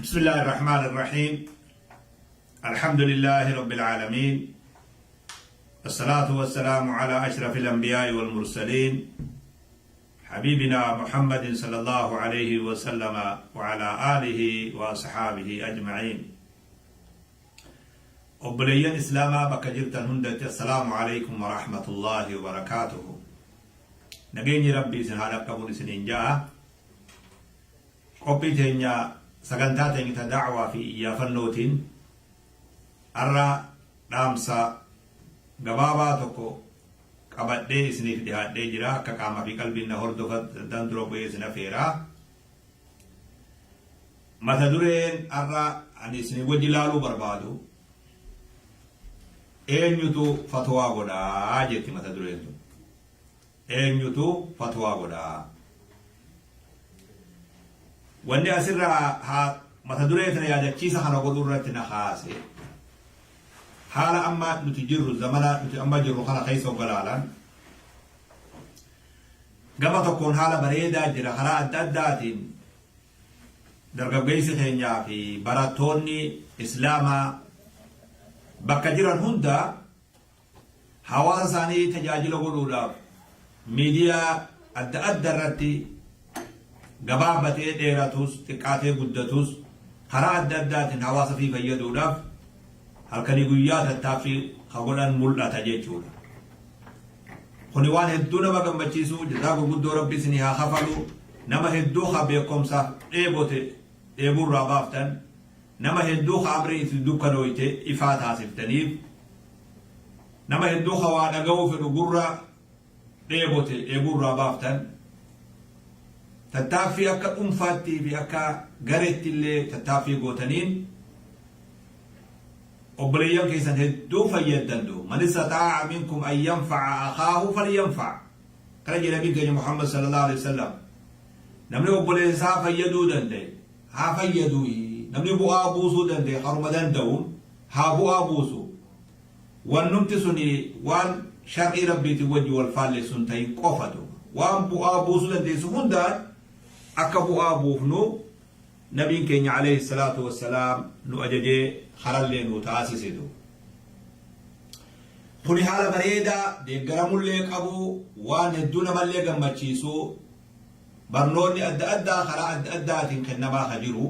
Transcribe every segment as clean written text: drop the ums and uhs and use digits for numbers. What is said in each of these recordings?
بسم الله الرحمن الرحيم الحمد لله رب العالمين الصلاة والسلام على أشرف الأنبياء والمرسلين حبيبنا محمد صلى الله عليه وسلم وعلى آله وأصحابه أجمعين. Obboleeyyan Islaamaa bakka jirtan hundatti, assalaamu alaikum warahmatullaahi wabarakaatuhu. Nageenyi Rabbii isin haa dhaqqabuun isiniin ja'a. Qophii teenya, sagantaa teenya ta da'waa fi iyyaafannootiin, har'a dhaamsa gabaabaa tokko qabadhee isiniif dhihaadhee jira. Akka qaamaa fi qalbiin na hordofatan dura bu'ee isin afeera. Mata dureen har'a ani isinii wajji ilaaluu barbaadu "Eenyutu fatwaa godhaa?" jetti mata dureen tun. Eenyutu fatwaa godhaa? Wanni asirraa haa mata duree tana yaadachiisa kana godhuu irratti na kaase, haala amma nuti jirru, zamana nuti amma jirru kana keessa hoggalaalan, gama tokkoon haala bareedaa jira. Karaa adda addaatiin dargaggeessi keenyaa fi barattoonni Islaamaa bakka jiran hunda hawaasa isaanii tajaajila godhuudhaaf miidiyaa adda adda irratti gabaabbatee dheeratus, xiqqaatee guddatus, karaa adda addaatiin hawaasa fi fayyaduudhaaf halkanii guyyaa tattaaffii ka godhan mul'ata jechuudha. Kuni waan hedduu nama gammachiisu, jazaa gurguddoo Rabbi isinii haa kafalu. Nama hedduu ka beekumsaaf dheebote dheebuurraa baaftan, nama hedduu ka amrii itti dukkanooyte ifaa taasiftaniif, nama hedduu ka waa dhaga'uu fedhu gurra dheebote dheebuurraa baaftan, tattaaffii akka dhuunfaattii fi akka gareetti illee tattaaffii gootaniin obboleeyyan keessan hedduu fayyaddan. Du من استطاع منكم أن ينفع أخاه فلينفع kana jedhe nabiin keenya Muhammad صلى الله عليه وسلم. Namni obboleessaa fayyaduu danda'e haa fayyaduu. Namni bu'aa buusuu danda'e haruma danda'uun haa bu'aa buusu, wannumti suni waan shar'ii Rabbiitiin wajji wal faallessu hin ta'in qofatu. Waan bu'aa buusuu dandeessu hundaan akka bu'aa buufnu nabiin keenya عليه الصلاة والسلام nu ajajee karallee nu taasisitu. Kuni haala bareedaa deeggaramullee qabu, waan hedduu namallee gammachiisu. Barnoonni adda addaa karaa adda addaatiin kennamaa ka jiru.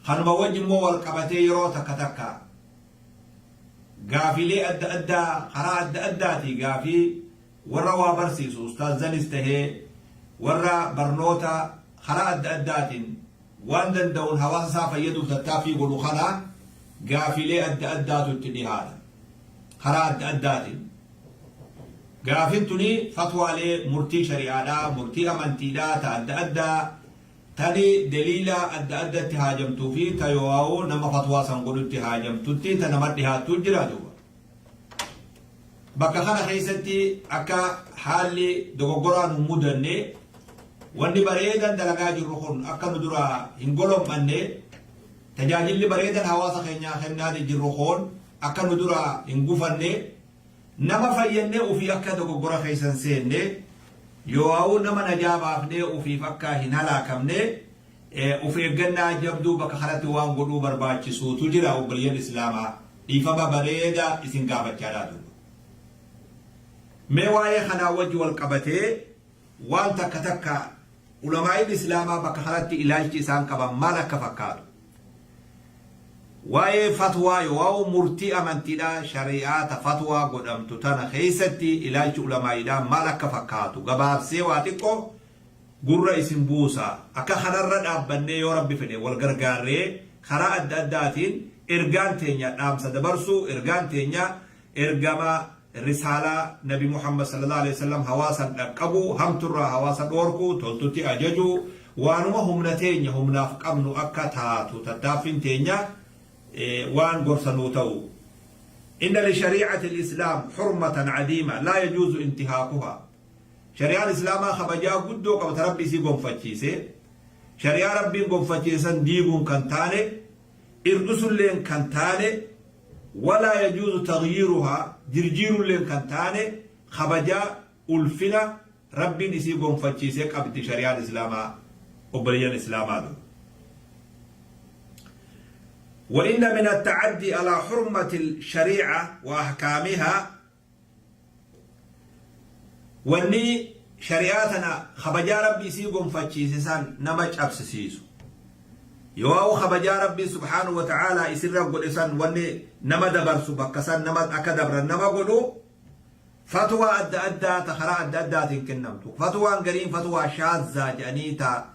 Kanuma wajji immoo wal qabatee yeroo takka takka gaafilee adda addaa karaa adda addaatii gaafii warra waa barsiisu, ustaazanis tahee warra barnoota karaa adda addaatiin waan danda'uun hawaasa isaa fayyaduuf tattaaffii godhu kana, gaafilee adda addaatu itti dhihaata. Karaa adda addaatiin. Gaafin tuni fatwaalee murtii shari'aadhaa, murtii amantiidhaa ta adda addaa tani daliila adda addatti haajamtuu fi ta yoo nama fatwaa san godhutti haajamtutti ta nama dhihaattu jira duuba. Bakka kana keessatti akka haalli dogoggoraa nu mudanne, wanni bareedan dalagaa jirru kun akka nu dura hin golom'anne, tajaajilli bareedan hawaasa keenyaa kennaa jirru kun akka nu dura hin gufanne, nama fayyannee ofii akka dogoggora keessa hin seenne, yoo nama najaa baafnee ofiif akka hin halaakamne, of eeggannaa jabduu bakka kanatti waan godhuu barbaachisuutu jira. Obboleeyyan Islaamaa, dhiifama bareeda isin gaafachaadhaa duuba. Mee waa'ee kanaa wajji wal qabatee waan takka takka ulamaa'iin Islaamaa bakka kanatti ilaalchi isaan qaban maal akka fakkaatu. Waa'ee fatwaa yoo murtii amantiidhaa shari'aa ta fatwaa godhamtu tana keessatti ilaalchi ulamaa'iidhaa maal akka fakkaatu gabaabsee waa xiqqoo gurra isin buusa. Akka kanarra dhaabbannee, yoo Rabbi fedhe, wal gargaarree karaa adda addaatiin ergaan teenya dhaamsa dabarsuu, ergaan teenya ergama risaalaa Nabi Muhammad صلى الله عليه وسلم hawaasan dhaqqabu, hamturraa hawaasa dhoorkuu, toltutti ajajuu, waanuma humna teenya humnaaf qabnu akka taatu tattaaffiin teenya waan gorsa nuu ta'u. إن لشريعة الإسلام حرمة عظيمة لا يجوز انتهاكها. Shari'aan Islaamaa kabajaa guddoo qabata Rabbi isii gonfachiise. Shari'aa Rabbiin gonfachiisan diiguun kan taane, ir'isulleen kan taane, ولا يجوز تغييرها jirjiirulleen kan taane, kabajaa ulfina Rabbiin isii gonfachiisee qabdi shari'aan Islaamaa, obboleeyyan Islaamaa. وإن من التعدي على حرمة الشريعة وأحكامها Wanni shari'aa tana kabajaa Rabbi isii gonfachiise san nama cabsisiisu. Yoo kabajaa Rabbi subhaanahu wa ta'aalaa isirra godhe san wanni nama dabarsu bakka san nama akka dabran nama godhu fatwaa adda addaa ta karaa adda addaatiin kennamtu. Fatwaan gariin fatwaa shaazzaa jedhanii ta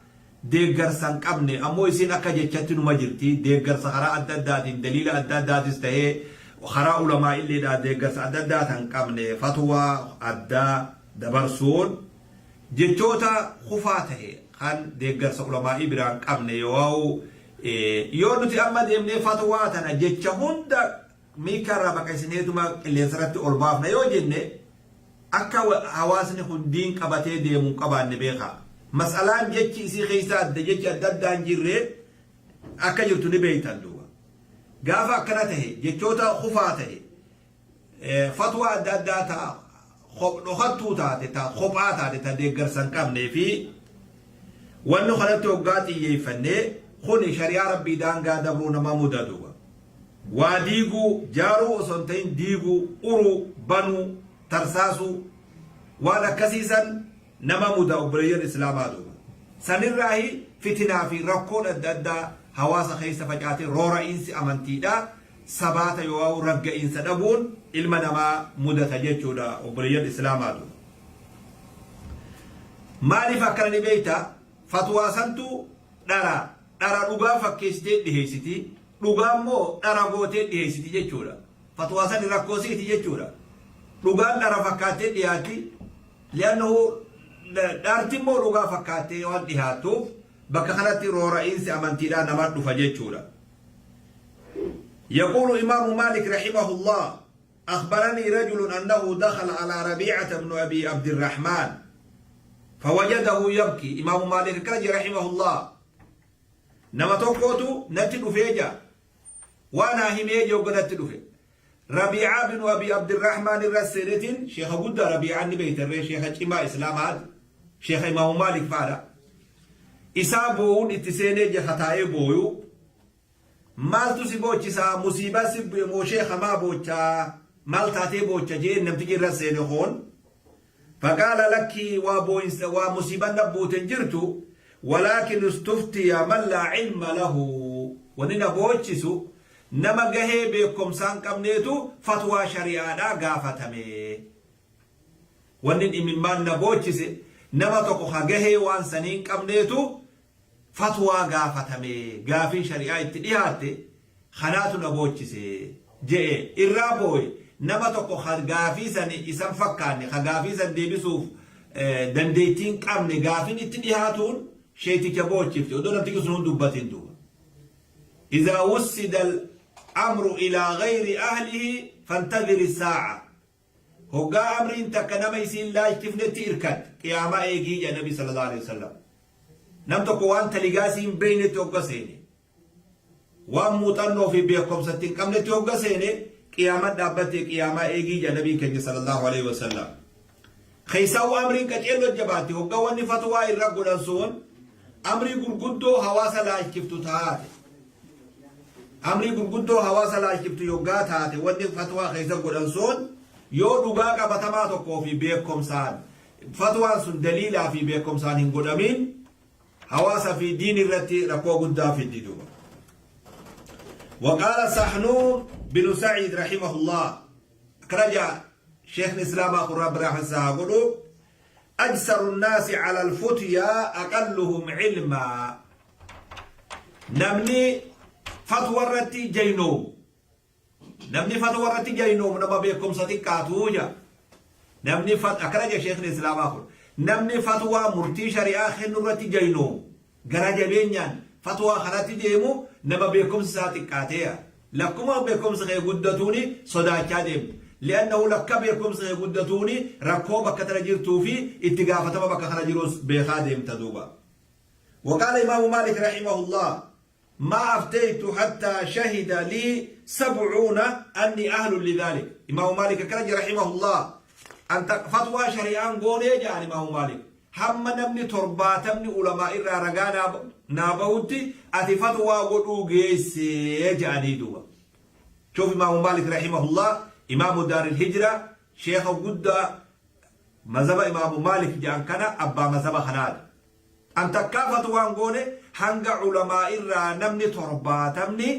deeggarsa hin qabne ammoo isiin akka jechatti numa jirti deeggarsa karaa adda addaatiin daliila adda addaatis tahee karaa ulamaa'illeedhaa deeggarsa adda addaa tan qabne fatwaa addaa dabarsuun jechoota kufaa tahe kan deeggarsa ulamaa'ii biraa hin qabne yoo yoo nuti amma deemnee fatwaa tana jecha hunda miikkaa irraa baqaysineetuma qilleensarratti ol baafna yoo jenne Akka hawaasni kun diin qabatee deemu hin qabaanne beekaa. Mas'alaan jechi isii keessa adda jechi adda addaa hin jirre akka jirtu ni beektan duuba. Gaafa akkana tahe jechoota kufaa tahe fatwaa adda addaa ta dhokattuu taate ta kophaa taate ta deeggarsa hin qabnee fi wanni kanatti hoggaa xiyyeeffannee kuni shari'aa rabbii daangaa dabruu nama muda duuba. Waa diiguu, jaaruu osoo hin ta'in diiguu, uruu, banuu, tarsaasuu waan akkasii san nama muda obboleeyyan islaamaa duuba. Sanirraahi fitinaa fi rakkoon adda addaa hawaasa keessa facaatee roora'iinsi amantiidha sabaata yooawu ragga'iinsa dhabuun ilma namaa mudata jechuudha obboleeyyan islaamaa duuba. Maaliif akkana ni beekta? Fatwaa santu dhara dhara dhugaa fakkeessitee dhiheessiti dhugaa immoo dhara gootee dhiheessiti jechuudha. Fatwaa sani rakkoo siiti jechuudha. Dhugaan dhara fakkaattee dhiyaatti. Li'annahu dharti immoo dhugaa fakkaattee waan dhiyaattuuf bakka kanatti roora'iinsi amantiidhaa nama dhufa jechuudha. يقول إمام مالك رحمه الله أخبرني رجل أنه دخل على ربيعة بن أبي عبد الرحمن فوجده يبكي إمام مالك كرج رحمه الله Nama tokkootu natti dhufee ja'a. Waa naa himee jee hogga natti dhufe. Rabiicaa binu Abii Abdirrahmaan irra seenetiin sheekha guddaa Rabiicaan ni beeytan ree sheekha cimaa Islaamaati. Sheekha Imaamu Maalik faadha. Isaa boo'uun itti seenee jee taa'ee booyu. Maaltu si boochisaa musiibaa si bu'e moo sheekha maa boochaa maal taatee boocha jeen namtichi irra seene hoon. Faqaala lakkii waa booyinsa waa musiiban na buute hin jirtu walaakin istuftiya man laa cilma lahu wanni na boochisu nama gahee beekkomsaa hin qabneetu fatwaa shari'aadhaa gaafatame. Wanni imimmaan na boochise nama tokko ka gahee waan sanii hin qabneetu fatwaa gaafatame gaafiin shari'aa itti dhihaatte kanaatu na boochise je'e irraa booye nama tokko ka gaafii san isan fakkaanne ka gaafii san deebisuuf dandeettii hin qabne gaafiin itti dhihaatuun sheeyticha boochifte odoo namtichi sun hin dubbatin duuba إذا وسد الأمر إلى غير أهله فانتظر الساعة Hoggaa amriin takka nama isii hin laalchifnetti irkatte, qiyaamaa eegii jedha Nabi sallallahu aleyhi wa sallam. Nam tokko waan taligaa isii hin beeynetti hogga seene, waan muuxannoo fi beekkomsa itti hin qabnetti hogga seene, qiyaaman dhaabbatte qiyaamaa eegii jedha Nabiin keenya sallallahu aleyhi wa sallam. Keessaawuu amriin qaceelloo jabaatti hogga wanni fatwaa irra godhan sun amrii gurguddoo hawaasa laalchiftu taate. Amrii gurguddoo hawaasa laalchiftu yoggaa taate wanni fatwaa keessa godhan sun yoo dhugaa qabatamaa tokkoo fi beekomsaan fatwaan sun daliilaa fi beekomsaan hin godhamiin hawaasa fi diin irratti rakkoo guddaa fiddi duuba. وقال سحنون بن سعيد رحمه الله أكرجع شيخ الإسلام أخو رب رحمه الله أجسر الناس على الفتيا أقلهم علما Namni fatwa irratti jaynoomu namni fatwa irratti jaynoomu nama beekumsa xiqqaatu jedha. Namni akkana jedha sheekni islaamaa kun namni fatwaa murtii shari'aa kennu irratti jaynoomu gara jabeenyaan fatwaa kanatti deemu nama beekumsi isaa xiqqaateeya. Lakkuma beekumsi kee guddatuuni sodaachaa deemta. Li'annahu lakka beekumsi kee guddatuuni rakkoo bakka tana jirtuu fi itti gaafatama bakka kana jirus beekaa deemta duuba. وقال إمام مالك رحمه الله ما أفتيت حتى شهد لي سبعون أني أهل لذلك إمام مالك كرج رحمه الله أنت فتوى شريعان قوني جاء إمام مالك Hamma namni 70ni ulamaa irraa ragaa naa bahutti ati fatwaa godhuu geesse ja'anii duuba. Shuf Imaamu Maalik rahimahullah, Imaamu Daaril Hijra, sheekha guddaa mazhaba Imaamu Maalik ja'an kana abbaa mazhaba kanaati. An takkaa fatwaa hin goone hanga ulamaa irraa namni 70ni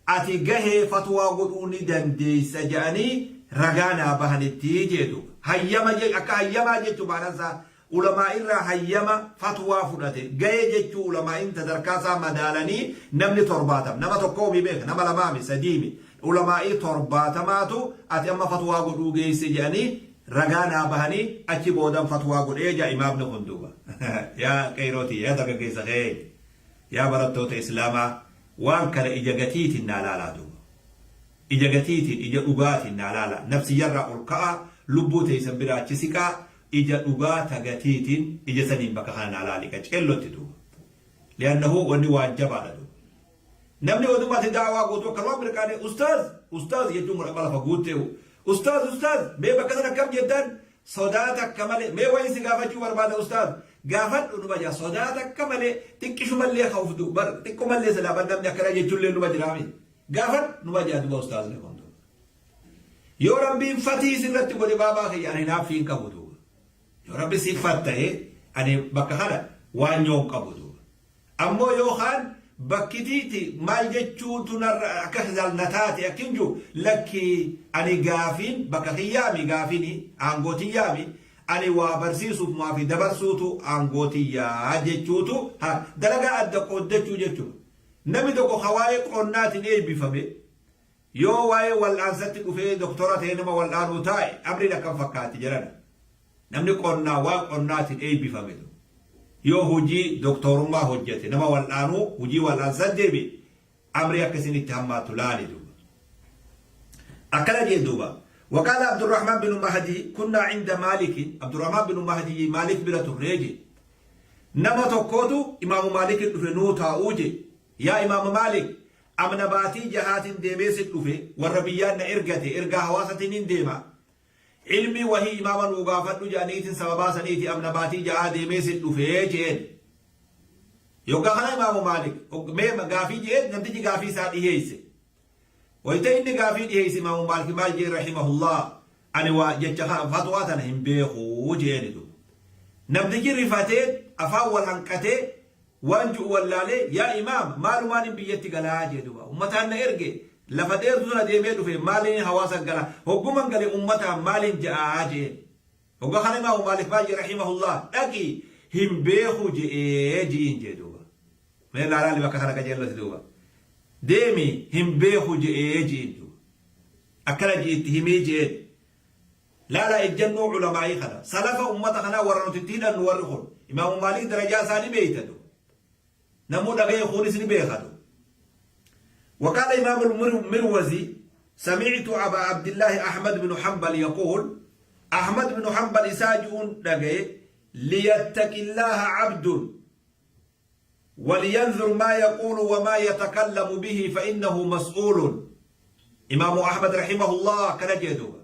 ati gahee fatwaa godhuu ni dandeessa ja'anii ragaa naa bahanitti jee duuba. Hayyama akka hayyamaa jechu ma'anaan isaa ulamaa irraa hayyama fatwaa fudhate gahee jechuu ulamaa'iin sadarkaa isaa madaalanii namni 70 nama tokkoomi beeka nama lamaami sadiimi ulamaa'ii 70tu ati amma fatwaa godhuu geesse jedhanii ragaa naa bahanii achi boodan fatwaa godhee ja'a imaamni kun duuba. Yaa qeyroo tiyya, yaa dargaggeessa keenya, yaa barattoota islaamaa, waan kana ija gatiitiin naa laalaa duuba. Ija gatiitiin, ija dhugaatiin naa laalaa. Nafsiyyarraa ol ka'aa, lubbuu teessan biraa achi siqaa, ija dhugaa ta gatiitiin ija saniin bakka kana naa laali qaceellotti duuba. Li'annahu wanni waan jabaadha duuba. Namni oduma ati da'awaa gootu akkanumaan mirqaanee ustaaz ustaaz jechuun kun amma lafa guutteehu. Ustaaz ustaaz mee bakka sana akkam jettaan sodaa takka malee mee wayii si gaafachuu barbaada ustaaz gaafadhu numa jaa sodaa takka malee xiqqishumallee ka ufdu bar xiqqumallee silaa bar namni akkana jechuullee numa jiraami gaafadhu numa jaa duba ustaazni kun duuba. Yoo Rabbiin fatii sirratti godhe baabaa kiyya ani hinaaffii hin qabu duuba. Yoo Rabbi si fattahe ani bakka kana waan nyoon qabu duuba. Ammoo yoo kaan bakkitiiti maal jechuutu narra akka na taate akkin jiru lakki ani gaafiin bakka kiyyaami gaafini aangoo tiyyaami ani waa barsiisuuf maafi dabarsuutu aangoo tiyyaa jechuutu ha dalagaa adda qooddachuu jechuudha. Namni tokko ka waa'ee qonnaatiin eebbifame yoo waa'ee wal'aansatti dhufee doktora ta'ee nama wal'aanuu taa'e amriin akkam fakkaatti jedhana. Namni qonnaa waan qonnaatiin eebbifame tokko yoo hojii doktorummaa hojjete nama wal'aanuu hojii wal'aansaa deebi'e amrii akka isin itti hammaattu laali duuba. Akkana jee duuba. وقال عبد الرحمن بن مهدي كنا عند مالك عبد الرحمن بن مهدي مالك بلا تريجي نما tokkootu imaamu Maalik dhufe nuu taa'uu je yaa imaamu Maalik amna baatii jahaatiin deemee si dhufe warra biyyaan na ergate ergaa hawaasatiin hin deema Ilmii wahii imaama nuu gaafadhu jedhaniitin sababaa saniiti amna baatii ja'aa deemee sit dhufee je'een. Yoggaa kana imaamu Maalik mee gaafii je'een namtichi gaafii isaa dhiheeyse. Wayta inni gaafii dhiheeyse imaamu Maalik maal je'e rahimahullah ani waa jecha kana fatwaa tana hin beeku je'eeni duuba. Namtichi rifatee afaan wal hanqatee Waan ju'u wallaalee, yaa imaam, maalumaanin biyyatti galaa? jee duuba. Ummataan na erge, lafa dheertuu tana deemee dhufe, maaliinin hawaasa gala? Hogguman gale ummataan maalin ja'aa? Je'een. Hogga kana imaamu Maalik maal je'e rahimahullah, dhaqi hin beekhu je'ee ji'iin jee duuba. Mee laalaali bakka kana qajeellotti duuba. Deemi hin beekhu je'ee ji'iin duuba. Akkana ji'i itti himii je'een. Laalaa ejjannoo ulamaa'ii kana. Salafa ummata kanaa warra nuti itti hidhannu warri kun. Imaamu Maalik darajaa isaa ni beeyta du. Namuu dhagaye kunis ni beeka du. وقال إمام المروزي سمعت أبا عبد الله أحمد بن حنبل يقول أحمد بن حنبل إساجون دقي ليتق الله عبد ولينظر ما يقول وما يتكلم به فإنه مسؤول إمام أحمد رحمه الله كان جدوبا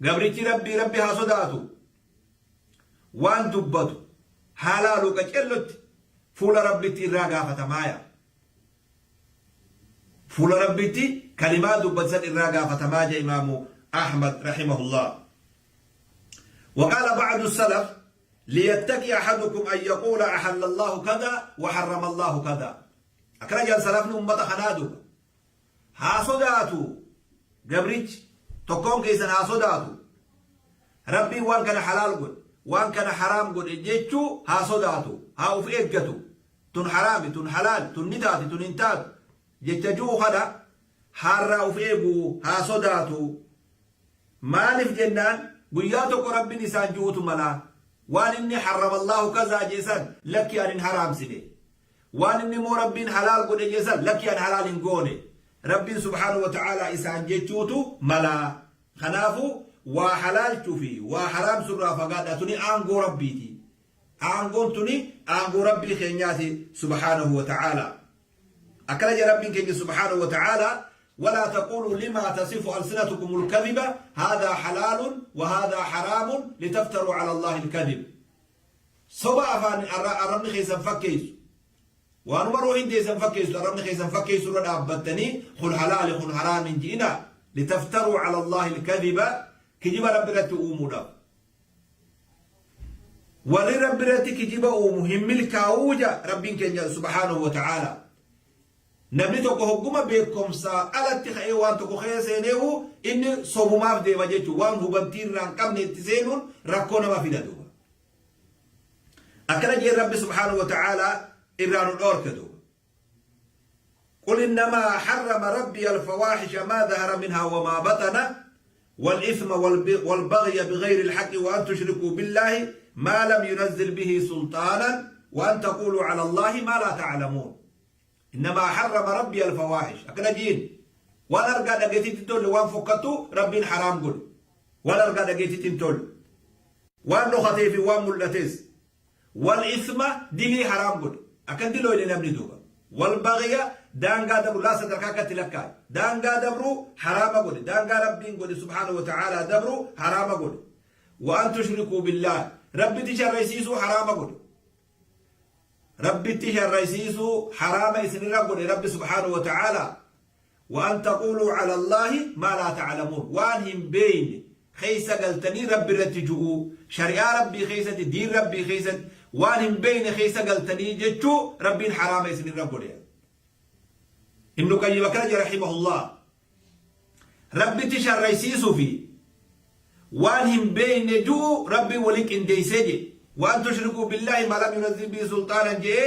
Gabrichi Rabbii Rabbi haa sodaatu. Waan dubbatu haa laalu qacellotti fuula Rabbitti irraa gaafatamaaya. Fuula Rabbitti kalimaa dubbatu san irraa gaafatamaa jee Imaamu Ahmad rahimahullah. وقال بعض السلف ليتقي أحدكم أن يقول أحل الله كذا وحرم الله كذا أكرا جان سلفني أمة خنادو Haa sodaatu gabrichi tokkoon keessan haa sodaatu Rabbiin waan kana halaal godhe waan kana haraam godhe jechuu haa sodaatu haa uf eeggatu tun haraami tun halaal tun ni taati tun hin taatu jecha ju'u kana haarraa uf eegu haa sodaatu Maalif jennaan guyyaa tokko Rabbin isaan ju'utu malaa waan inni harramallaahu kazaa je'e san lakki an hin haraamsine waan inni immoo Rabbiin halaal godhe je'e san lakki an halaal hin goone Rabbiin subhaanahu wa ta'aalaa isaan jechuutu malaa kanaafu waa halaalchu fi waa haraamsurraa fagaadhaa tuni aangoo Rabbiiti aangoon tuni aangoo Rabbii keenyaati subhaanahu wa ta'aalaa Akkana jedha Rabbiin keenya subhaanahu wa ta'aalaa walaa taquuluu limaa tasifu alsinatukumul kadhiba haadhaa halaalun wa haadhaa haraamun litaftaruu ala Allaahi alkadhib. Soba afaan arrabni keessan fakkeessu. Waanuma ruuhin teessan fakkeessu arrabni keessan fakkeessu irra dhaabbattanii kun halaali kun haraam hin ji'ina. Litaftaruu ala Allaahi alkadhiba kijiba Rabbi irratti uumuudhaaf. Warri Rabbi irratti kijiba uumu hin milkaa'uu ja Rabbiin keenya subhaanahu wa ta'aala. Namni tokko hogguma beekomsaa alatti ka'ee waan tokko keessa seeneehu inni sobumaaf deema jechuudha. Waan hubantii irraa hin qabne itti seenuun rakkoo nama fida duuba. Akkana jeen Rabbi subhaanahu wa ta'aala irraa nu dhoorke duuba. قل إنما حرم ربي الفواحش ما ظهر منها وما بطن والإثم والبغي بغير الحق وأن تشركوا بالله ما لم ينزل به سلطانا وأن تقولوا على الله ما لا تعلمون. إنما حرم ربي الفواحش. Akkana jiin waan argaa dhageetitti tolle waan fokkattu Rabbiin haraam godhe. Waan argaa dhageetitti hin tolle. Waan dhokatee fi waan mul'ates. Wal isma dilii haraam godhe. Akkan dilooyne namni duuba. Wal baghiya daangaa dabru laa sadarkaa akkatti lakkaa'e. Daangaa dabruu haraama godhe. Daangaa Rabbiin godhe subhaanahu wa ta'aalaa dabruu haraama godhe. Wa an tushrikuu billaah Rabbitti sharraysiisuu haraama godhe. Rabbitti sharraysiisuu haraama isinirra godhe Rabbi subhaanahu wa ta'aalaa. Wa an taquuluu ala Allaahi maa laa ta'lamuun waan hin beeyne keessa galtanii Rabbi irratti ju'uu shari'aa Rabbii keessatti diin Rabbii keessatti waan hin beeyne keessa galtanii jechuu Rabbiin haraama isinirra godhe. Ibnu Qayyim akkana jedha rahimahullah Rabbitti sharraysiisuu fi waan hin beeyne ju'u Rabbiin wali qindeeysee jedhe. Wa an tushrikuu billaahi maa lam yunazzil bihi sulxaanan je'ee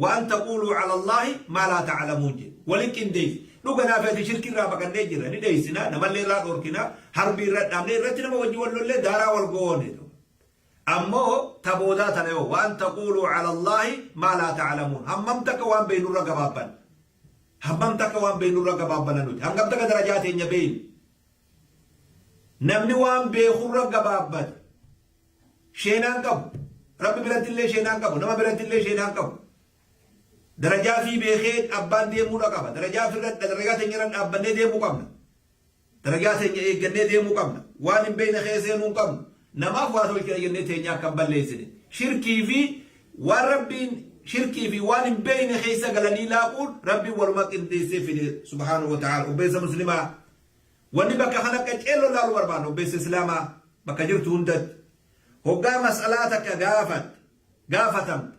Wa an taquuluu ala Allaahi maa laa ta'lamuun jedhe. Wali qindeeyse. Dhuga naafi ati shirkii irraa baqannee jirra. Ni dheeysina, namallee irraa dhoorkina, harbii irra dhaabne irratti nama wajji wal lollee daaraa wal goone. Ammoo ta boodaa tana yoo wa an taquuluu ala Allaahi maa laa ta'lamuun. Hammam takka waan beeynurra gabaabban. Hammam takka waan beeynurra gabaabbana nuti. Hangam takka darajaa teenya beeyna. Namni waan beekurra gabaabbate sheenaan qabu. Rabbi biratti illee sheenaan qabu. Nama biratti illee sheenaan qabu. Darajaa fi beekee abbaan deemuudha qaba. Darajaa fi darajaa teenya irra dhaabbannee deemuu qabna. Darajaa teenya eeggannee deemuu qabna. Waan hin beekne keessa seenuu hin qabnu. Namaaf waa tolchina jennee teenya akka hin balleessine. Shirkii fi waan Rabbiin shirkii fi waan hin beekne keessa galanii laaquun Rabbiin waluma qindeessee fide subhaanahu wa ta'ala. Obboleessa muslimaa Wanni bakka kana qaceelloo laaluu barbaannu obbeessa islaamaa bakka jirtu hundatti hoggaa mas'alaa takka gaafatte gaafatamte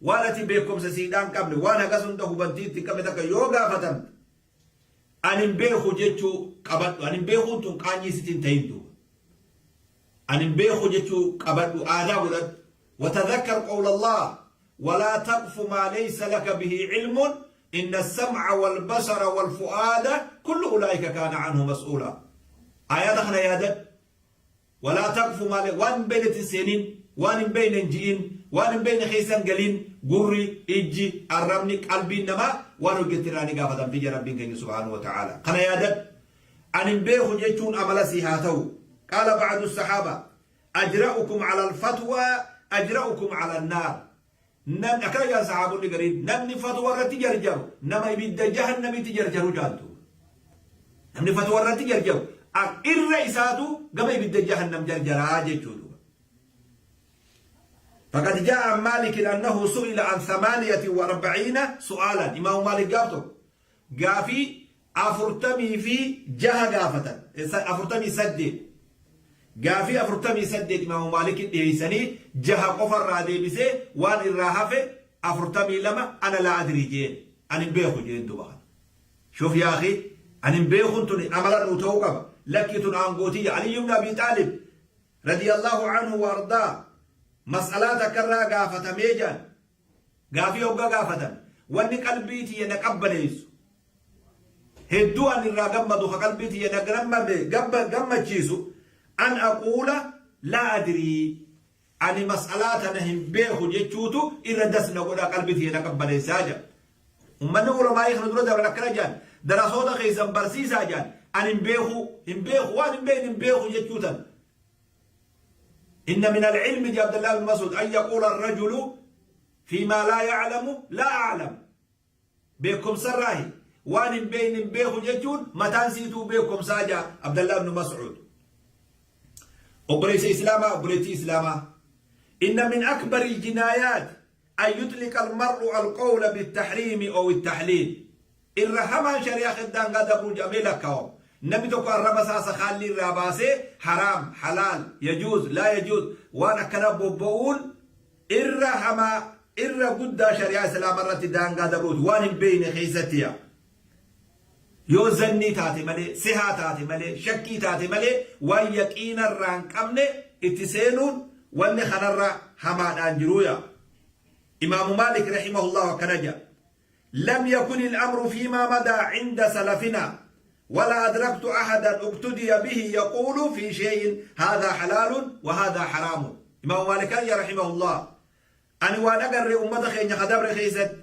waan ati beekumsa siidhaan qabne waan hagas hunda hubantii itti hin qabne takka yoo gaafatamte ani hin beeku jechuu qabadhu ani hin beekuun tun qaanyii sitti hin ta'in duuba ani hin beeku jechuu qabadhu aadaa godhadhu watadhakkar qawla Allah walaa taqfu maa laysa laka bihi ilmun Inna as-sam'a wal-basara wal-fu'aada kullu ulaa'ika kaana anhu mas'uulaa. Aayaata kana yaadadhu. Walaa taqfu maa waan hin beeknetti hin seenin, waan hin beekne hin ji'in, waan hin beekne keessa hin galin, gurri, ijji, arrabni, qalbiin namaa waan hojjette irraa ni gaafatamti jedha Rabbiin keenya subhaanahu wa ta'aala. Kana yaadadhu. Ani hin beeku jechuun amala sii haa ta'u. Qaala ba'adu sahaaba ajra'ukum ala al-fatwa ajra'ukum ala an-naar. Namni akkana jedhan sahaabonni gariin namni fatwa irratti jarjaru nama ibidda jahannamitti jarjaru jaaltu. Namni fatwa irratti jarjaru irra isaatu gama ibidda jahannam jarjaraa jechuudha. فقد جاء عن مالك أنه سئل عن 48 سؤالا إمام مالك قابته قافي 46 قافة 48 Gaafii 48 Imaamu Maalikitti dhiheeysanii jaha qofa irraa deebisee waan irraa hafe 42 ana laa adrii je'een. Ani hin beeku je'een duuba kana. Shuf yaa akhii ani hin beekuun tuni amala nuu ta'uu qaba. Lakkii tun aangoo tiyya. Aliyyu ibn Abii Xaalib radiyallahu anhu wa ardaa mas'alaa takka irraa gaafatamee je'an. Gaafii hogga gaafatame wanni qalbii tiyya na qabbaneeysu Hedduu an irraa gammadu ka qalbii tiyya na gammachiisu an aquula laa adrii ani mas'alaa tana hin beeku jechuutu irra das na godha qalbii tiyya na qabbaneessaa jedha. Ummanni ulamaa'ii kana dura dabran akkana jedhan darasoota keessan barsiisaa jedhan ani hin beeku hin beeku waan hin beekne hin beeku jechuu tan. Inna min al-ilmi jedha Abdallah bin Mas'ud an yaquula ar-rajulu fiimaa laa ya'lamu laa a'lam. Beekkomsarraahi. Waan hin beekne hin beeku jechuun mataan siituu beekkomsaa ja'a Abdallah ibn Mas'uud. Obboleessa Islaamaa, obboleettii Islaamaa. Inna min akbari aljinaayaat an yuxliqa almar'u alqawla bittaxriimi ow ittaxliil. Irra hamaan shari'aa keessa daangaa dabruu jedhamee lakkaawama. Namni tokko arraba isaa sakhaallii irraa baasee haraam, halaal, yajuuz, laa yajuuz waan akkanaa bobba'uun irra hamaa, irra guddaa shari'aa Islaamaa irratti daangaa dabruuti. Waan hin beekne keessatti yaa. Yoo zannii taate malee, sehaa taate malee, shakkii taate malee waan yaqiina irraa hin qabne itti seenuun wanni kanarra hamaadhaan jiruu yaa. Imaamu Maalik rahimahullahu akkana jedha. Lam yakunil amru fiimaa madaa cinda salafinaa walaa adraktu ahadan uqtudiya bihi yaquulu fii shay'in haadhaa halaalun wa haadhaa haraamun. Imaamu Maalik ayya rahimahullah ani waan agarre ummata keenya ka dabre keessatti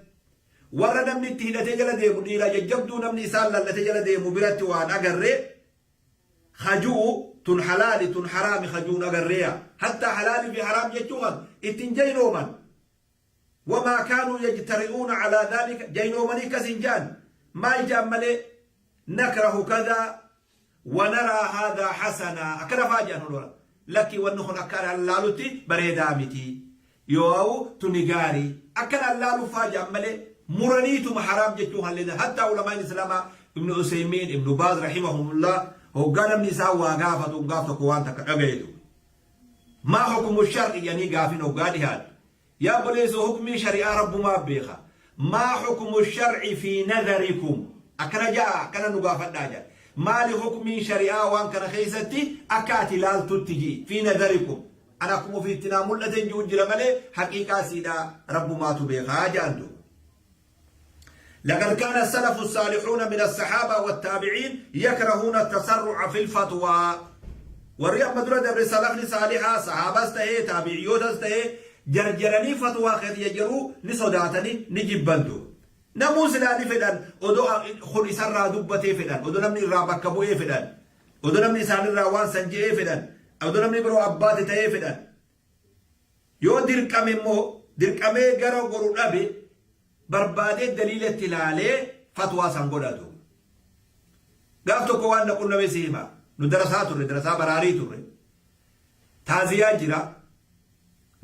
warra namni itti hidhatee jala deemu dhiiraa jajjabduu namni isaan lallate jala deemu biratti waan agarre ka ju'u tun halaali tun haraami ka ju'un agarreeya hattaa halaali fi haraam jechuu kan ittiin jaynooman. Wamaa kaanuu yajtari'uuna alaa dhaalika, jaynoomanii akkas hin ja'an, maal ja'an malee, nakrahu kadhaa wa naraa haadhaa hasanaa, akkana fa'aa ja'an holola. Lakkii wanni kun akka ani laalutti bareedaa miti, yoo'au tuni gaarii, akkan an laalu fa'aa ja'an malee muraniituma haraam jechuu kan leedan. Hattaa ulamaan islaamaa Ibnu Useymiin, Ibnu Baaz rahimahumullah hoggaa namni isaan waa gaafatu gaaf tokko waan takka dhagayetu. Maa hukmu shar'i jedhanii gaafin hoggaa dhihaatu. Yaa obboleessoo hukmii shari'aa Rabbumaa beeka. Maa hukmu shar'i fi nadharikum. Akkana ja'a akkana nu gaafadhaa jedha. Maali hukmiin shari'aa waan kana keessatti akka ati laaltutti ji'i fi nadharikum. An akkuma ofii itti naa mul'ateen ji'u jira malee haqiiqaa siidhaa Rabbumaatu beekaa ja'an duuba. لقد كان السلف الصالحون من الصحابة والتابعين يكرهون التسرع في الفتوى. Warri amma dura dabre salafni saalihaa sahaabas ta'ee taabi'iyootas ta'ee jarjaranii fatwaa keessa jarjaruu ni sodaatanii ni jibbantu. Namuu silaa ni fedhan odoo kun isarraa dubbatee fedhan, odoo namni irraa bakka bu'ee fedhan, odoo namni isaanirraa waan san je'ee fedhan, odoo namni biroo abbaate ta'ee fedhan. Yoo dirqame immoo dirqamee gara goru dhabe barbaadee daliila itti ilaalee fatwaa san godhatu. Gaaf tokko waan na qunname si hima. Nu darasaa turre, darasaa baraarii turre. Taaziyaa jira.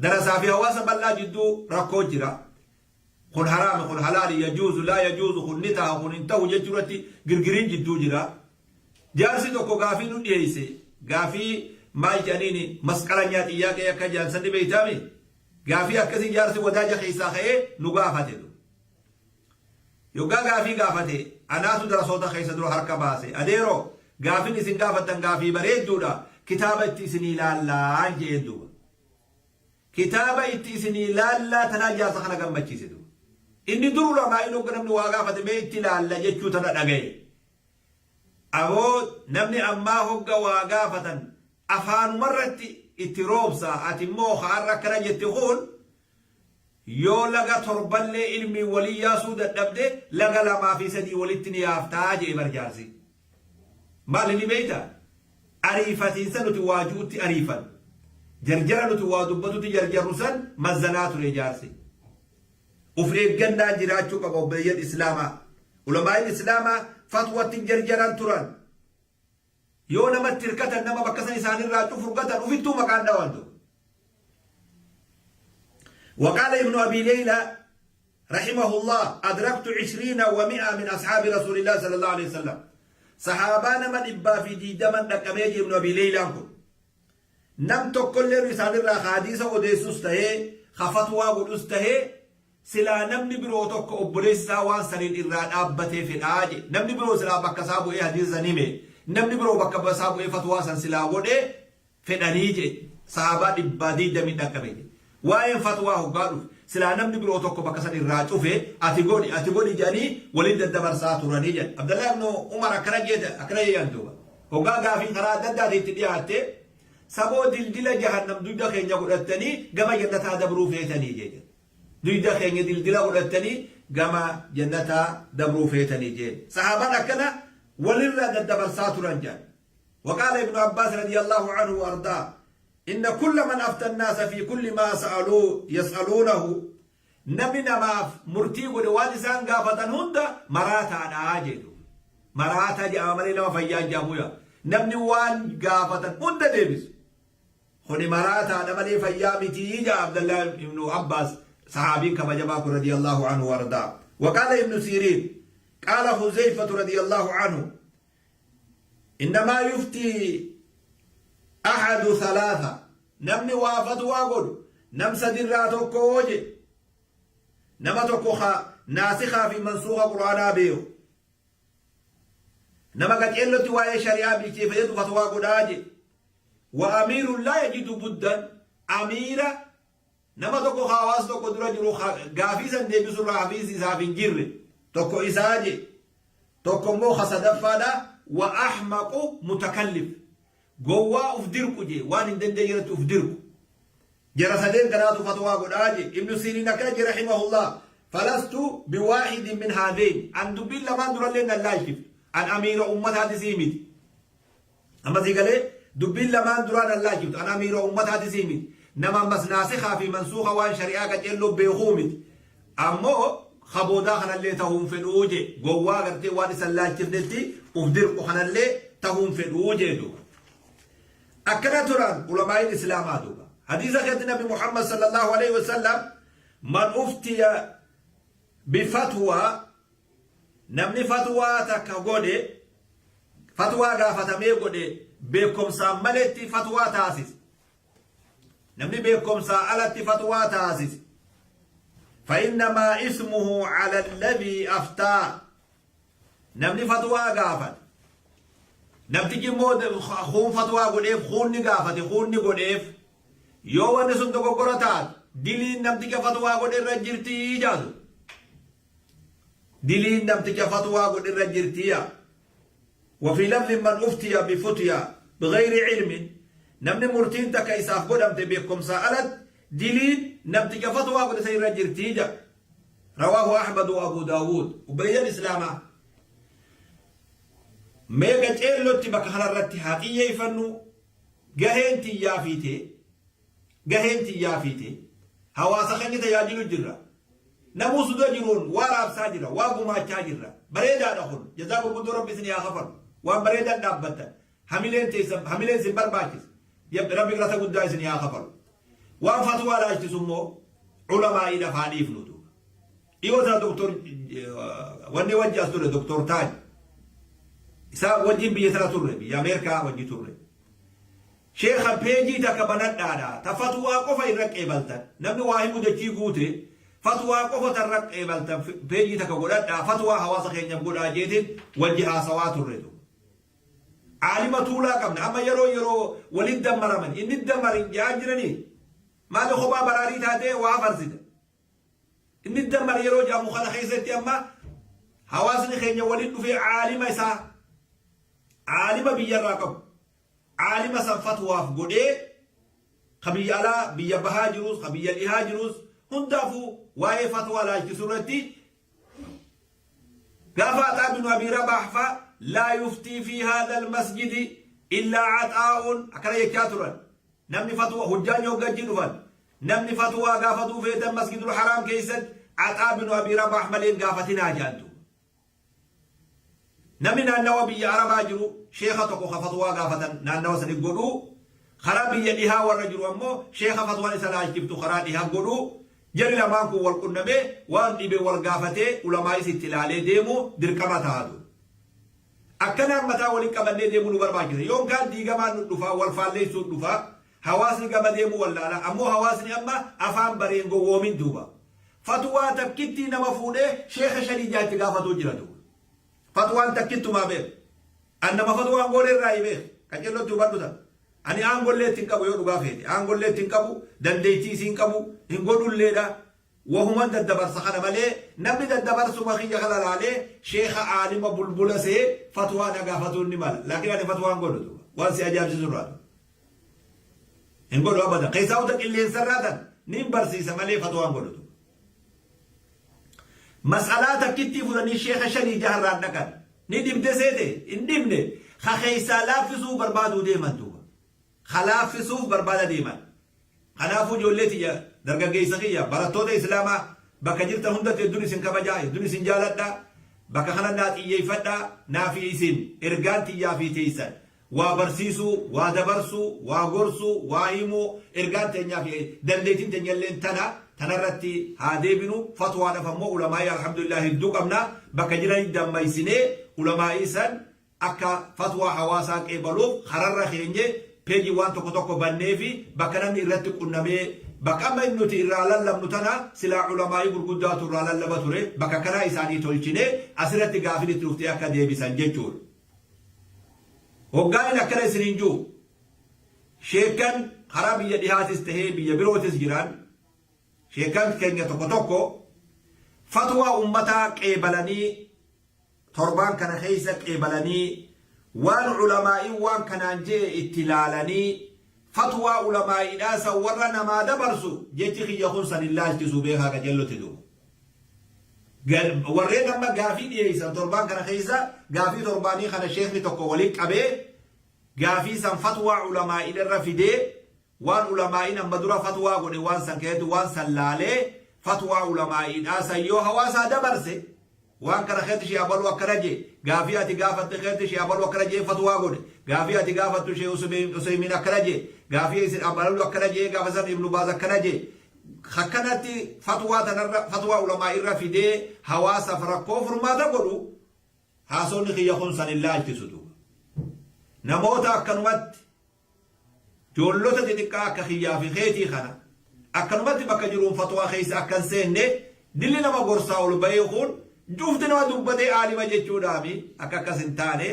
Darasaa fi hawaasa bal'aa jidduu rakkoo jira. Kun haraami, kun halaali, yajuuzu, laa yajuuzu, kun ni taha, kun hin tahu jechuu irratti girgiriin jidduu jira. Jaarsi tokko gaafii nu dhiyeesse. Gaafii maal jedhaniini masqalanyaa xiyyaaqee akka jedhan san ni beektaami. Gaafii akkasii jaarsi wadaaja keessaa ka'ee nu gaafate. Yoggaa gaafii gaafate anaatu darasoota keessa dura harka baase. Adeeroo, gaafin isin gaafattan gaafii bareedduudha, kitaaba itti isinii laallaan je'een duuba. Kitaaba itti isinii laallaa tanaa jaarsa kana gammachiise duuba. Inni dur ulamaa'iin hogga namni waa gaafate mee itti laalla jechuu tana dhagaye. Aboo namni ammaa hogga waa gaafatan afaanumarratti itti roobsa, ati immoo ka har'a akkana jette kun yoo laga torballee ilmiin walii yaasuu dadhabde laga lamaa fi sadii walitti ni yaaftaa jee bar jaarsi. Maal inni beeyta? Ariifatiinsa nuti waa ju'utti ariifan. Jarjara nuti waa dubbatutti jarjarru san mazzanaa ture jaarsi. Uf eeggannaan jiraachuu qaba obboleeyyan Islaamaa. Ulamaa'iin Islaamaa fatwatti hin jarjaran turan. Yoo namatti hirkatan nama bakka san isaanirraa cufurgatan ufittuu maqaan dhawantu. وقال ابن أبي ليلى رحمه الله أدركت 120 من أصحاب رسول الله صلى الله عليه وسلم. Sahaabaa nama 120 dhaqqabee Ibnu Abii Leeylaan kun. Nam tokkollee isaanirraa ka hadiisa odeessus tahee ka fatwaa godhus tahee silaa namni biroo tokko obboleessi isaa waan saniin irraa dhaabbatee fedhaa je. Namni biroo silaa bakka isaa bu'ee hadiisa san hime, namni biroo bakka isaa bu'ee fatwaa san silaa godhee fedhanii je. Sahaabaa 120 dhaqqabe je. Waa'een fatwaa hoggaa dhufe silaa namni biroo tokko bakka san irraa cufe ati godhi ati godhi jedhanii waliin daddabarsaa turanii jedhe. Abdallah ibn Umar akkana jedhe, akkana jedhan duuba. Hoggaa gaafii karaa adda addaatiin itti dhiyaatte, saboo dildila jahannam dugda keenya godhattanii gama jannataa dabruu feetanii jedhe. Dugda keenya dildila godhattanii gama jannataa dabruu feetanii jedhe. Sahaabaan akkana walirraa daddabarsaa turan jedhan. وقال ابن عباس رضي الله عنه وأرضاه إن كل من أفتى الناس في كل ما سألوه يسألونه، namni namaaf murtii godhe waan isaan gaafatan hunda maraataadha jedhu. Maraataa jedhama malee nama fayyaa jedhamu yaa. Namni waan gaafatan hunda deebisu. Kuni maraataadha malee fayyaa mitii jaa Abdallah ibnu Abbaas sahaabiin kabajamaa kun radiyallahu anhu wardaa. Waqaala ibnu Siiriin qaala Huzeyfatu radiyallahu anhu innamaa yuftii ahadu thalaatha namni waa fatwaa godhu nam sadirraa tokko jedhe nama tokko ka naasikhaa fi mansuuka qur'aanaa beeku Nama qaceellotti waa'ee shari'aa bilcheeffatetu fatwaa godhaa jedhe. Wa amiirun laa yajidu buddan amiira nama tokko ka hawaasa tokko dura jiru gaafii san deebisu irraa hafiinsi isaaf hin jirre tokko isaa jedhe. Tokko immoo ka sadaffaadha wa ahmaqu mutakallif gowwaa uf dirqu jedhe waan hin dandeenye irratti uf dirqu. Jara sadeen kanaatu fatwaa godhaa je. Ibnu Siiriin akkana je rahimahullah falastu biwaahidin min haadhayn an dubbiin lamaan durallee nan laalchiftu an amiira ummataatisii miti. Amma sii galee dubbiin lamaan duraa nan laalchiftu an amiira ummataatisii miti. Nama ammas naasikhaa fi mansuukha waan shari'aa qaceelloo beekuu miti. Ammoo ka boodaa kanallee tahuun fedhuu je gowwaa gartee waan isan laalchifnetti uf dirqu kanallee tahuun fedhuu jee duuba. Akkana turan ulamaa'iin islaamaa duuba. Hadiisa keessatti Nabi Muhammad sallallahu alaihi wasallam man uftiya bifatwaa namni fatwaa takka godhe fatwaa gaafatamee godhe beekumsaan maletti fatwaa taasise. Namni beekumsaa alatti fatwaa taasise. فإنما اسمه على الذي أفتى Namni fatwaa gaafate. Namtichi immoo kuun fatwaa godheef kuun ni gaafate kuun ni godheef. Yoo wanni sun dogoggora taate diliin namticha fatwaa godhe irra jirtii jaatu. Diliin namticha fatwaa godhe irra jirtii yaa. وفي لفظ من أفتي بفتيا بغير علم namni murtiin takka isaaf godhamte beekumsaa alatti diliin namticha fatwaa godhe san irra jirtii jedha. Rawaahu Ahmad wa Abu Daawud. Obboleeyyan Islaamaa mee qaceellotti bakka kanarratti haa xiyyeeffannu gaheen tiyyaa fiitee gaheen tiyyaa fiitee hawaasa keenya tajaajilu jirra. Namuu suda jiruun waa raabsaa jira, waa gumaachaa jirra. Bareedaadha kun. Jazaa gurguddoo Rabbi isin haa kafalu. Waan bareedaan dhaabbattan. Hamileen teessan hamileen isin barbaachisa. Rabbi galata guddaa isin haa kafalu. Waan fatwaa laalchisu immoo ulamaa'iidhaaf haa dhiifnu duuba. Dhiyoo tana doktor wanni wajji as ture doktor Taaj. Isaa wajjin biyya tana turre biyya Ameerikaa wajji turre. Sheekha peejii takka banadhaadha. Ta fatwaa qofa irra qeebaltan. Namni waa himu dachii guute fatwaa qofa tarra qeebaltan peejii takka godhadhaa fatwaa hawaasa keenyaaf godhaa jeetiin wajji haasawaa turre duuba. Aalima tuulaa qabna. Amma yeroo yeroo walitti dammaraman inni dammar hin jedhaa jiranii maali kophaa baraarii taatee waa farsita. Inni dammar yeroo jedhamu kana keessatti amma hawaasni keenya walitti dhufee aalima isaa aalima biyyarraa qabu aalima san fatwaaf godhee ka biyya alaa biyya bahaa jirus ka biyya dhihaa jirus hundaafuu waa'ee fatwaa laalchisu irratti Gaafa Axaa binu Abii Rabaah faa laa yuftii fi haadhal masjidi illaa Axaa'uun akkana jechaa turan. Namni fatwa hujjaan yoo gajji dhufan namni fatwaa gaafatuu feetan masjidul haraam keessatti Axaa binu Abii Rabaah malee hin gaafatinaa jedhan duuba. Namni naannawa biyya Arabaa jiru sheekha tokko ka fatwaa gaafatan naannawa sani godhuu karaa biyya dhihaa warra jiru ammoo sheekha fatwaan isa laalchiftu karaa dhihaa godhuu Jarri lamaan kun wal qunnamee waan dhibe wal gaafatee ulamaa'is itti ilaalee deemuu dirqama taha duuba. Akkanaan mataa wali qabannee deemuu nu barbaachisa. Yoon kaan diigamaan nu dhufa, wal faalleessuun dhufa, hawaasni gama deemuu wallaala. Ammoo hawaasni amma afaan baree hin gowwoomin duuba. Fatwaa takkittii nama fuudhee sheekha shanii jaha itti gaafatuu jira duuba. Fatwaan takkittumaa beek. An nama fatwaan goone irraa hi beek. Qacellotti hubadhu tan. Ani aangollee itti hin qabu yoo dhugaa feete. Aangollee itti hin qabu, dandeettii isii hin qabu, hin godhulleedha. Wahuman daddabarsa kana malee namni daddabarsuma kiyya kana laalee sheekha aalima bulbula see fatwaa na gaafatuun ni mala. Laakiin ani fatwaan godhu duuba. Waan si ajaa'ibsiisu irraa duuba. Hin godhu abadan. Keessaa uta qilleensarraa tan niin barsiisa malee fatwaan godhu duuba. Mas'alaa takkittii fudhanii sheekha shanii jaharraan dhaqan. Ni dhibde seete? Hin dhibne. Ka keessaa laaffisuu barbaaduu deeman duuba. Ka laaffisuuf barbaada deeman. Kanaafuu ijoollee tiyya dargaggeessa kiyya barattoota Islaamaa bakka jirtan hundatti hedduun isin kabajaa hedduun isin jaaladha. Bakka kana naa xiyyeeffadhaa naa fi isin ergaan tiyyaa fi teessan. Waa barsiisuu, waa dabarsuu, waa gorsuu, waa himuu ergaan teenyaa fi dandeettiin teenyalleen tana. Tanarratti haa deebinu. Fatwaadhaaf ammoo ulamaa'ii alhamdulillah hedduu qabna. Bakka jiranitti dammaysinee ulamaa'ii san akka fatwaa hawaasaa qeebaluuf kararra keenye, peejii waan tokko tokko banneefi bakka namni irratti qunnamee. Bakka amma nuti irraa lallabnu tana silaa ulamaa'ii gurguddaatu irraa lallaba ture. Bakka kanaa isaanii tolchine asirratti gaafin itti dhuftee akka deebisan jechuudha. Hoggaan akkana isiniin jiru, sheekkan karaa biyya dhihaatis tahee biyya birootis jiran, sheekkan keenya tokko tokko fatwaa ummataa qeebalanii, torbaan kana keessa qeebalanii, waan ulamaa'iin waan kanaan je'e itti laalanii fatwaa ulamaa'iidhaa san warra namaa dabarsu, jechi kiyya kun san hin laalchisu, beekaa qajeellotti duuba. Warreen amma gaafii dhiyeessan, torbaan kana keessa gaafii torbaanii kana sheekni tokko waliin qabee, gaafii san fatwaa ulamaa'iin irra fidee, waan ulamaa'iin amma dura fatwaa godhe waan san keessatti waan san laalee fatwaa ulamaa'iidhaa san yoo hawaasaa dabarse, waan kana keessatti shee abaluu akkana jee, gaafii ati gaafatte keessatti shee abaluu akkana jee fatwaa godhe, gaafii ati gaafattu shee Useymiin akkana jee, gaafii isin abaluu akkana jee, gaafa san Ibnu Baaz akkana jee, akkanatti fatwaa tanarra fatwaa ulamaa irra fidee hawaasaaf rakkoo furmaata godhu, haasonni kiyya kun san hin laalchisu duuba. Namoota akkanumatti joollota xixiqqaa akka kiyyaa fi keetii kana akkanumatti bakka jiruun fatwaa keessa akka hin seenne, dilli nama gorsaa ol bahee kun cufti nama dubbatee aalima jechuudhaami akka akkas hin taane,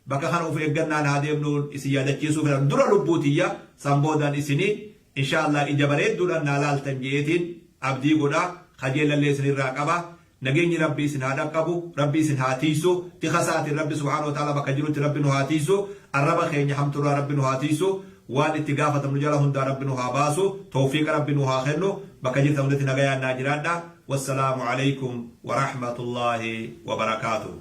bakka kana of eeggannaan haa deemnuun isin yaadachiisuu fedhan. Dura lubbuu tiyya, san boodaan isinii insha Allah ija bareedduudhaan naa laaltan je'eetiin abdii godha, kajeelallee isinirraa qaba. Nageenyi Rabbi isin haa dhaqqabu, Rabbi isin haa tiiysu, tika isaatiin Rabbi subhaanahu wa ta'aalaa bakka jirutti Rabbi nu haa tiiysu, arraba keenya hamturraa Rabbi nu haa tiiysu, waan itti gaafatamnu jala hundaa Rabbi nu haa baasu, tawfiiqa Rabbi nu haa kennu, bakka jirtan hundatti nagayaan naa jiraadha. Wassalaamu aleykum wa rahmatullaahi wa barakaatuh.